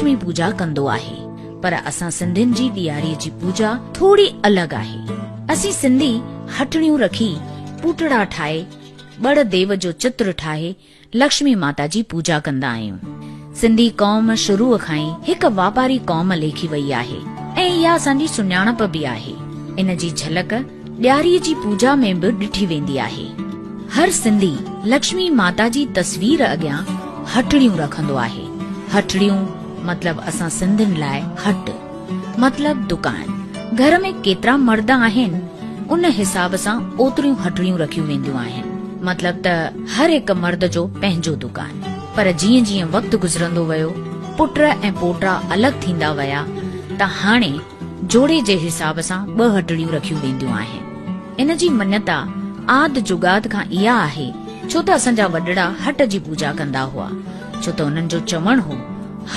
لڪشمي پوڄا ڪندو آهي. پر اسان سنڌين جي ڏياريء جي پوڄا ٿوري الڳ آهي. اسين سنڌي هٽڙيون رکي، پوٽڙا ٺاهي، ٻڙ ديو جو چتر ٺاهي لڪشمي ماتا جي پوڄا ڪندا آهيون. سنڌي قوم شروع کان ئي هڪ واپاري قوم ليکي وئي آهي ۽ اها اسان جي سڃاڻپ به آهي. ان جي جهلڪ ڏياريء جي پوڄا ۾ به ڏٺي ويندي آهي. هر سنڌي لڪشمي ماتا جي تصوير اڳيان هٽڙيون رکندو آهي. هٽڙيون مطلب اسان سنڌين لاء هٽ مطلب دڪان. گهر ۾ ڪيترا مرد آهن ان حساب سان اوتريون هٽڙيون رکيون وينديون آهن. مطلب ته هر هڪ مرد جو پنهنجو دڪان. پر جيئن جيئن وقت گذرندو ويو، پٽ ۽ پوٽا الڳ ٿيندا ويا ته هاڻي جوڙي جي حساب سان ٻه هٽڙيون رکيون وينديون آهن. ان جي مڃتا آد جڳاد کان اها آهي ڇو ته اسان جا وڏڙا هٽ جي پوڄا ڪندا هئا. ڇو ته انهن جو چوڻ هو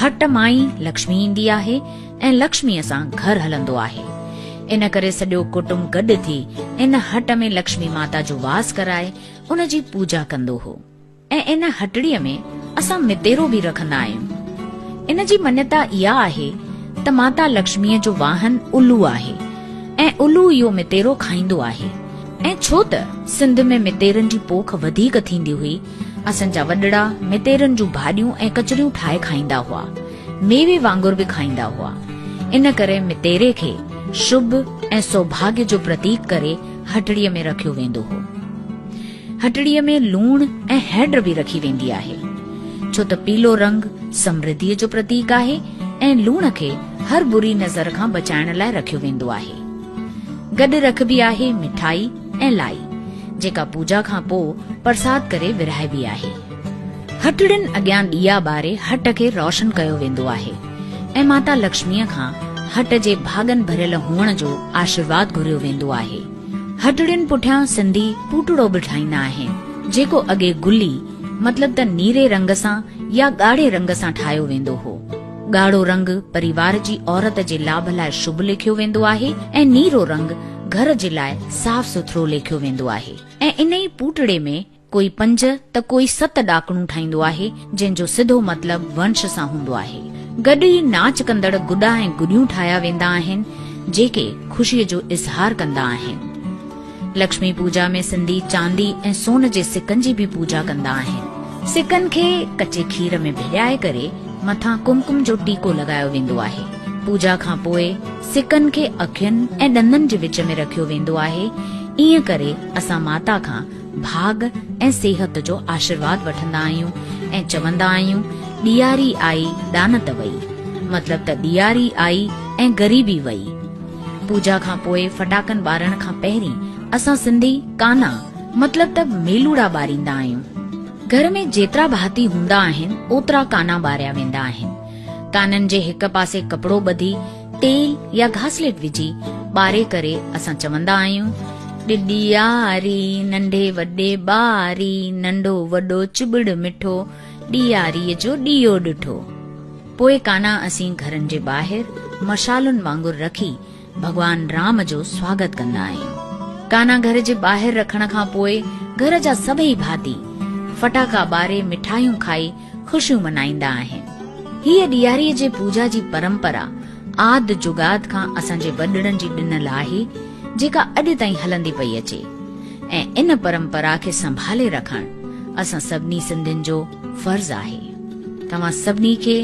هٽ مان ئي لڪشمي ايندي آهي ۽ لڪشميء سان گهر هلندو آهي. ان ڪري سڄو ڪٽنب گڏ ٿي ان هٽ ۾ لڪشمي ماتا جو واس ڪرائي ان جي پوڄا ڪندو هو. ۽ ان هٽڙيء ۾ اسان متيرو به رکندا آهيون. ان جي مڃتا اها آهي ته ماتا لڪشميء جو واهن الو آهي ۽ الو اهو متيرو کائيندو آهي ۽ ڇو ته سنڌ ۾ متيرن جي پوک وڌيڪ ٿيندي هئي، اسان جا وڏڙا متيرن جون ڀاڄيون ۽ ڪچريون ٺاهي کائيندا هئا. ميوي وانگر به کائيندا هئا. ان ڪري متيري کي شڀ ۽ سوڀاڳيه جو پرتيڪ ڪري هٽڙيء ۾ رکيو ويندو هو. هٽڙيء ۾ لوڻ ۽ هيڊ به رکي ويندي آهي. ڇو ته پيلو رنگ سمرڌيء جو پرتيڪ آهي ۽ لوڻ کي هر بري نظر کان بچائڻ لاء رکيو ويندو آهي. گڏ رکبي آهي مٺائي ۽ لائي، جيڪا پوڄا کان پوء پرساد ڪري ورهائبي آهي. هٽڙين اڳيان ڏيئا ٻاري هٽ کي روشن ڪيو ويندو آهي ۽ ماتا لڪشميء کان هٽ جي ڀاڳن ڀريل هئڻ جو آشيرواد گهريو ويندو آهي. هٽڙين پٺيان سنڌي پوٽڙو به ٺاهيندا آهن، جيڪو اڳي گلي مطلب ته نيري رنگ سان يا ڳاڙهي رنگ سان ٺاهيو ويندو هو. ڳاڙهو رنگ پريوار جي عورت جي لاڀ لاء شڀ ليکيو ويندو آهي ۽ نيرو رنگ گهر جي لاء صاف سٿرو ليکيو ويندو آهي ۽ انهي پوٽڙي ۾ ڪوئي پنج ته ڪوئي ست ڏاڪڻون ٺاهيندو آهي، جنهن جو سڌو مطلب ونش سان هوندو آهي. گڏ ئي ناچ ڪندڙ گڏا ۽ گڏيون ٺاهيا ويندا آهن، جيڪي خوشيء جو اظهار ڪندا آهن. لڪشمي پوڄا ۾ سنڌي چاندي ۽ سون جي سڪن جي به پوڄا ڪندا آهن. سڪن کي ڪچي کير ۾ ڀڄائي ڪري مٿان ڪمڪم جو ٽيڪو لڳايو ويندو آهي. پوڄا کان پوء سڪن کي اکين ۽ ڏندن جي وچ ۾ رکيو ويندو آهي، ائين ڪري اسان ماتا کان ڀاڳ ۽ صحت جو آشيرواد وٺندا آهيون ۽ چوندا آهيون ڏياري آئي ڏانت وئي مطلب ته ڏياري آئي ۽ غريبي وئي. پوڄا کان پوء ڦٽاڪن ٻارڻ کان پهرين اسان سنڌي ڪانا مطلب ته ميلوڙا ٻاريندا آهيون. گهر ۾ جيترا ڀاتي هوندا آهن اوترا ڪانا ٻاريا ويندا آهن. ڪانن جي هڪ پاسي ڪپڙو ٻڌي تيل يا گهاسليٽ وجهي ٻاري ڪري اسان چوندا آهيون، ڏياري ننڍي وڏي ٻاري، ننڍو وڏو چٻڙ مٺو، ڏياريء جو ڏيئو ڏٺو. پوء ڪانا اسين گهرن جي ٻاهر مشعالن وانگر رکي ڀڳوان رام جو سواگت ڪندا آهيون. ڪانا گهر جي ٻاهر رکڻ کان پوء گهر جا سڀئي ڀاتي ڦٽاڪا ٻاري مٺايون کائي خوشيون منائيندا آهن. هيء ڏياريء جي پوڄا جي پرمپرا آد جڳاد کان اسان جي وڏڙن جي ڏنل آهي، جيڪا اڄ تائين هلندي پئي اچي ۽ ان پرمپرا کي سنڀالي رکڻ اسان سڀني سنڌين جو فرض آهي. توهان سڀني کي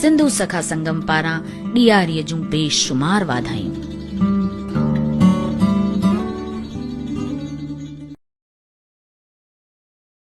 سنڌو سکا سنگم پاران ڏياريء جون بيشمار واڌايون.